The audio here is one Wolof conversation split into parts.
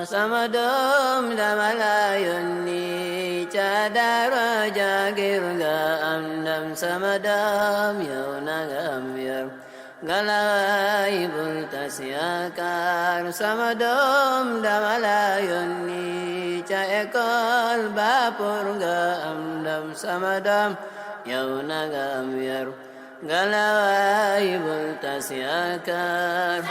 sama doom dama la yónni ca daara ja ngir nga am ndam sama doom yow na nga am yar ngalawaay bul tas yaakaar sama doom dama la yónni ca école ba pour nga am ndam sama doom yow na nga am yar ngalawaay bul tas yaakaar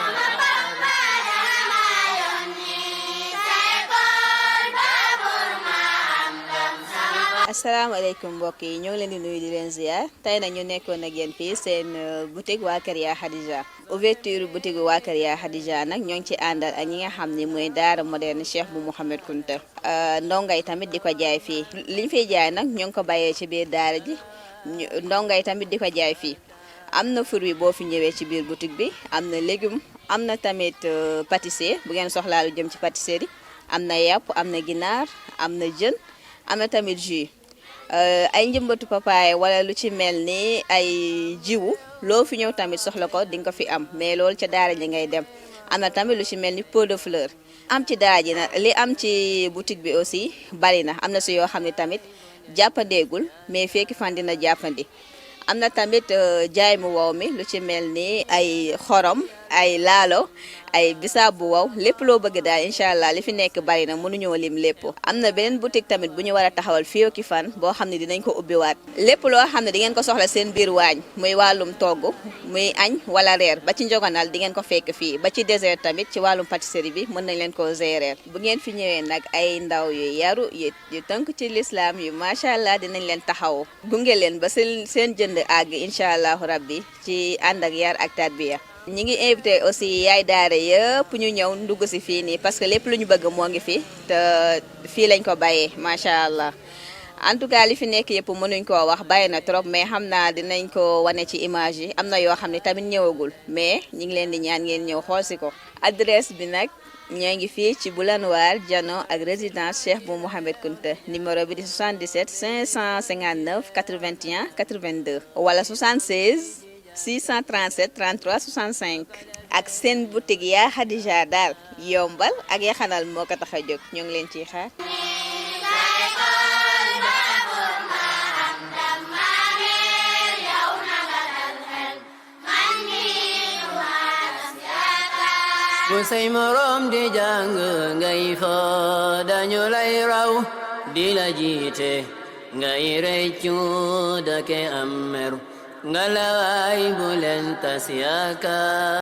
asalaamaaleykum mbokk yi ñoo ngi leen di nuyu di leen ziar tey nag ñu nekkoon ak yéen fii seen boutique waa Kër Ya Hadija ouverture boutique waa Kër Ya Hadija nag ñoo ngi ci àndal ak ñi nga xam ne mooy daara moderne Cheikh bu Mouhamed Kunta ndongo yi tamit di ko jaay fii liñ fiy jaay nag ñoo ngi ko bàyyee ci biir daara ji ndongo yi tamit di ko jaay fii am na fruit boo fi ñëwee ci biir boutique bi am na légume am na tamit pâtisserie bu ngeen soxlaa lu jëm ci pâtisserie am na yàpp am na ginaar am na jën am na tamit jus ay njëmbatu papaye wala lu ci mel ni ay jiwu loo fi ñëw tamit soxla ko di nga ko fi am mais loolu ca daara ji ngay dem am na tamit lu ci mel ni pot de fleur am ci daara ji nag li am ci boutique bi aussi bari na am na si yoo xam ne tamit jàppandeegul mais fekki fan dina jàppandi am na tamit jaay mu wow mi lu ci mel ni ay xorom ay laalo ay bisaab bu wow lépp loo bëgg daal incha allah li fi nekk bari na mënuñoo lim lépp am na beneen boutique tamit bu ñu war a taxawal fii ki fan boo xam ne dinañ ko ubbiwaat lépp loo xam ne di ngeen ko soxla seen biir waañ muy wàllum togg muy añ wala reer ba ci njogonal di ngeen ko fekk fii ba ci dessert tamit ci wàllum pâtisserie bi mën nañ leen ko gérer bu ngeen fi ñëwee nag ay ndaw yu yaru yu tënk ci lislaam yu macha allah dinañ leen taxaw gunge leen ba seen jënd àgg incha allahu rabbi ci ànd ak yar ak tarbiya ñi ngi invité aussi yaay daara yëpp ñu ñëw ndugg si fii nii parce que lépp lu ñu bëgg moo ngi fi te fii lañ ko bàyyee macha allah en tout cas li fi nekk yëpp mënuñ koo wax bàyyi na trop mais xam naa dinañ ko wane ci image yi am na yoo xam ne tamit ñëwagul mais ñi ngi leen di ñaan ngeen ñëw xool si ko adresse bi nag ñoo ngi fii ci Boulanoir Jano ak résidence Cheikh bu Mouhamed Kunta numéro bi di 77 559 81 82 wala 76 637 33 65 ak seen boutique yaa Hadija daal yombal ak yaxanal moo ko tax a jóg ñoo ngi leen ciy xaar. bu say morom di jàng ngay fo dañu lay raw di la jiite ngay reccu dake am mer ngalawaay bu leen tas yaakaar